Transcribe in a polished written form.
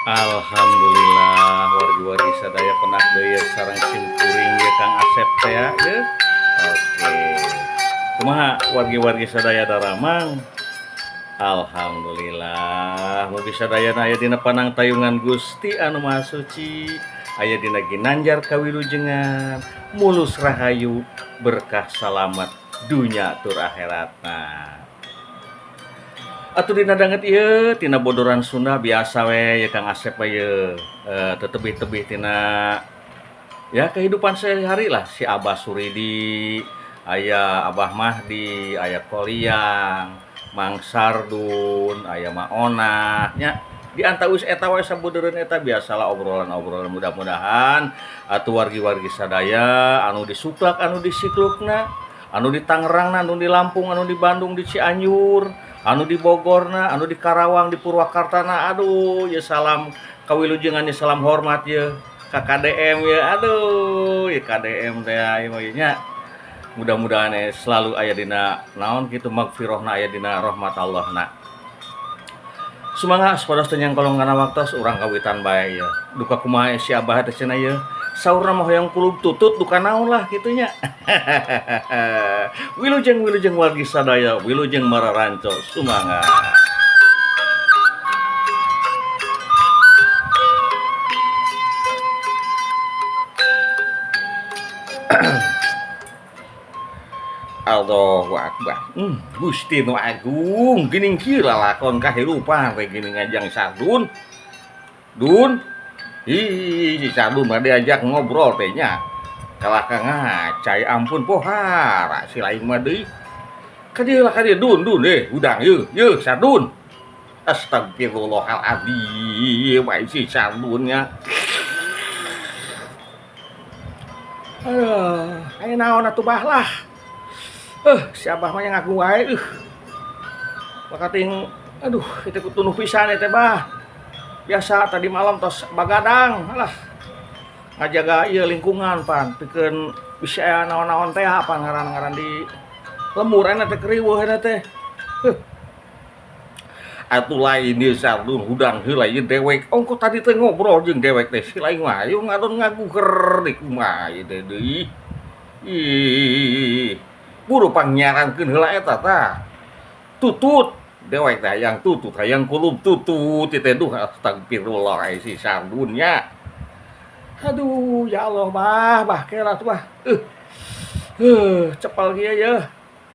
Alhamdulillah wargi-wargi sadaya penak deui sareng sim kuring ye Kang Asep teh ya. Oke. Kumaha wargi-wargi sadaya daramang? Alhamdulillah mugi sadayana aya dina panangtayungan Gusti anu Maha Suci, aya dina ginanjar kawilujengan, mulus rahayu, berkah salamet dunya tur akhiratna. Atuh dina danget ieu tina bodoran Sunda biasa we ya Kang Asep we tetebih-tebih tina ya kehidupan sehari-hari lah, si Abah Suridi, aya Abah Mahdi, aya Koliang, Mang Sardun, aya Maonah nya. Di antawis eta we sabudereun eta biasalah obrolan-obrolan, mudah-mudahan atuh wargi-wargi sadaya anu di Suklak, anu di Siklukna, anu di Tangerangna, anu di Lampung, anu di Bandung, di Cianjur, anu di Bogorna, anu di Karawang, di Purwakartana, aduh ya salam kawilujengan ya, salam hormat ya ka KDM ya, aduh ya KDM teh ieu mah nya. Mudah-mudahan selalu aya dina naon kitu magfirahna, aya dina rahmat Allah na. Sumangga supados teu nyangkolong kana waktos, urang kawitan bae ya. Duka kumaha si Abah teh cenah ieu? Saurna mah hoyong kulub tutut duka naon lah kitu nya. Wilujeng wilujeng wargi sadaya, wilujeng mararanco, sumangga. Allahu Akbar. Gusti nu agung, geuning kieu lalakon kahirupan teh geuning ngajang Sardun. Dun. Ih, si Sardun mah diajak ngobrol teh nya. Kalah ka ngacai, ampun pohara si lain mah deui. Ka dieu lah ka dieu dun dun udang yeuh yeuh Sardun. Astagfirullahaladzim, ai si Sardunnya. Aduh, aya naon atuh bah lah. Si Abah mah yang ngaku wae Makating aduh itu tunduh pisan teh bah. Biasa tadi malam tos bagadang alah. Ngajaga ieu lingkungan pan pikeun bisa aya naon-naon teh apa ngaran-ngaran di lembur enak teh keriweuh enak teh. Atuh lain ieu Sardun hudang heula ieu dewek. Ongko tadi teh ngobrol jeung dewek teh si lain mah ayo ngadon ngaguger di kumaha ieu teh deui. Ih. Buru pangnyarankeun heula eta tah. Tutut dewek teh hayang tutut, hayang kulub tutut ieu teh duh astagfirullah ai si Sardunnya. Aduh ya Allah bah, bah kela tuh bah. Cepal kieu ye.